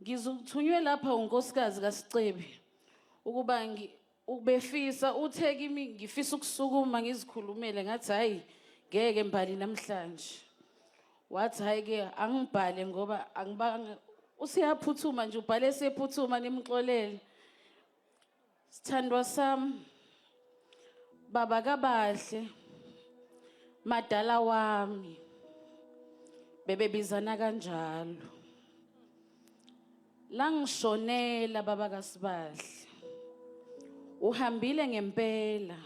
Ngizothunywe lapha unkosikazi kaSicebi ukuba ubefisa uthe kimi ngifisa ukusukuma ngizikhulumele ngathi hayi ngeke mbali namhlanje. Wathi hayi ke angibhale ngoba angibanga usiyaphuthuma nje ubhale sephuthuma nimxolele. Sithandwa sami baba kabahle madala wami bebebizana kanjalo langishonela baba kaSibahle uhambile ngempela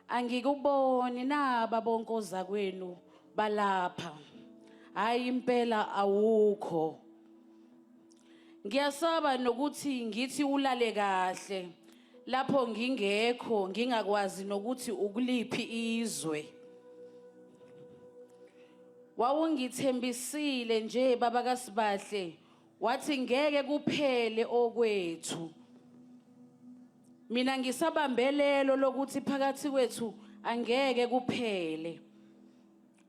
angikuboni naba bonke ozakwenu balapha hayi impela awukho Ngiyasaba nokuthi ngithi ulale kahle lapho ngingekho ngingakwazi nokuthi ukuliphi izwe. Wawungithembisile nje baba kaSibahle wathi ngeke kuphele okwethu. Mina ngisabambelelo lokuthi phakathi kwethu angeke kuphele.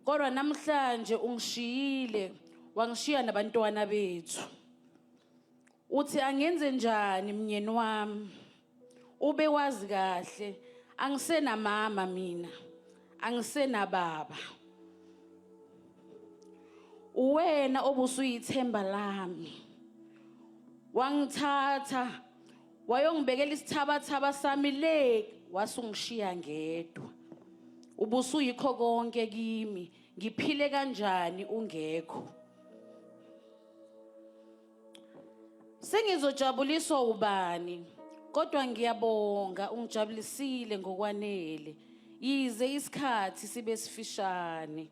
Kodwa namhlanje ungishiyile wangishiya nabantwana bethu. Uthi angenze njani mnyeni wami? Ube wazi kahle angisenamama mina. Angisenababa. Uwena obusuyithemba lami. Wangithatha wayongibekela isithabathaba sami le wasungishiya ngedwa. Ubusuyikho konke kimi, ngiphile kanjani ungekho? Sengizojabuliswa ubani? Kodwa ngiyabonga ungijabulisile ngokwanele. Yize isikhathi sibe sifishane.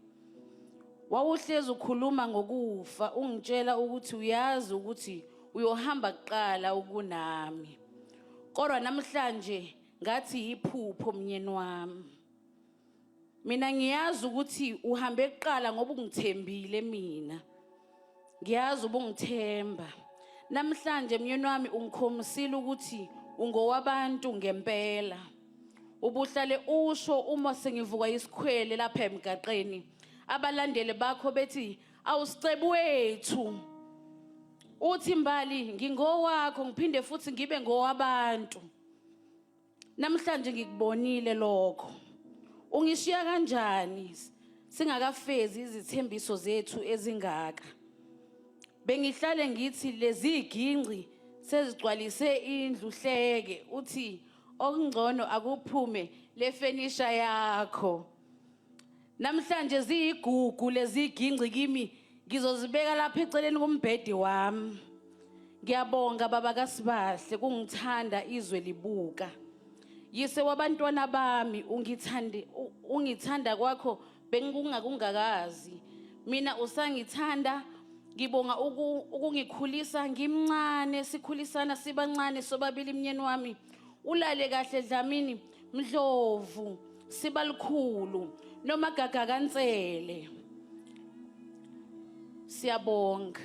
Wawuhlezi ukhuluma ngokufa ungitshela ukuthi uyazi ukuthi uyohamba kuqala ukunami. Kodwa namhlanje ngathi yiphupho mnyeni wami. Mina ngiyazi ukuthi uhambe kuqala ngoba ungithembile mina. Ngiyazi ubungithemba. Namhlanje mnyeni wami ungikhomisile ukuthi ungowabantu ngempela. Ubuhlale usho uma sengivuka isikhwele lapha emgaqeni. Abalandeli bakho bethi awusicebu wethu. Uthi Mbali ngingowakho ngiphinde futhi ngibe ngowabantu. Namhlanje ngikubonile lokho. Ungishiya kanjani singakafezi izithembiso zethu ezingaka? Bengihlale ngithi lezi gingci sezigcwalise indlu hleke uthi okungcono akuphume lefenisha yakho. Namhlanje ziyigugu lezi gingci kimi ngizozibeka lapha eceleni kombhedi wami. Ngiyabonga baba kaSibahle kungithanda izwe libuka. Yise wabantwana bami ungithande ungithanda kwakho bengikungakungakazi. Mina usangithanda ngibonga ukungikhulisa ngimncane sikhulisana sibancane sobabili mnyeni wami. Ulale kahle Dlamini Mdlovu Sibalikhulu noma Gaga kaNsele. Siyabonga.